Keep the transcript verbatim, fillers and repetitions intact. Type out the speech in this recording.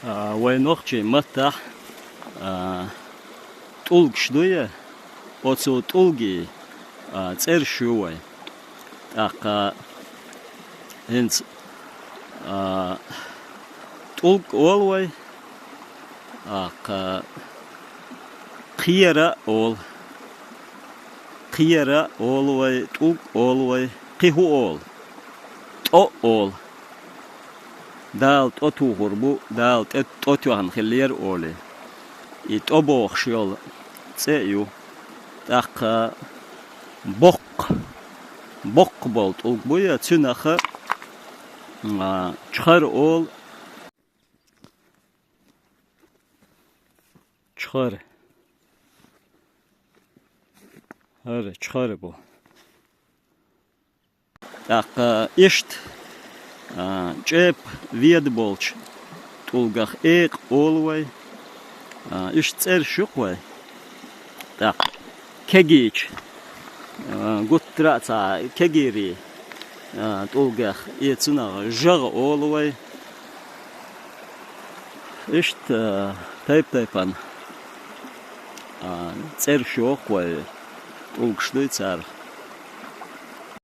А, вай нохчийн маттахь, а, тӀулгаш дуй, оцу тӀулгийн, а, цӀераш ю вай. ТӀаккха хӀинца, а, тӀулг олу вай, тӀаккха кхера а олу. Кхера а олу вай, тӀулг а олу вай, кхин хӀун олу? ТӀо а олу. Дала тӀо тухур бу, Дала тӀе тӀо тоьхна хиллера олий. И тӀо бохуш йолу цӀе а ю. ТӀаккха боккха, боккха болу тӀулг буй, цуьнах, а, чхара олу. Чхара. ХӀара чхара бу. ТӀаккха иштта, а, чӀепа веда болчу тӀулгах экъа олу вай. А, иштта цӀераш ю-кх вай. ТӀаккха кегийча, а, гуттара а цхьа кегийрий, а, тӀулгех, и цунах жагӀа олу вай. Иштта, а, тайп-тайпана, а, цӀераш йоху вай, тӀулгаш дуй царах.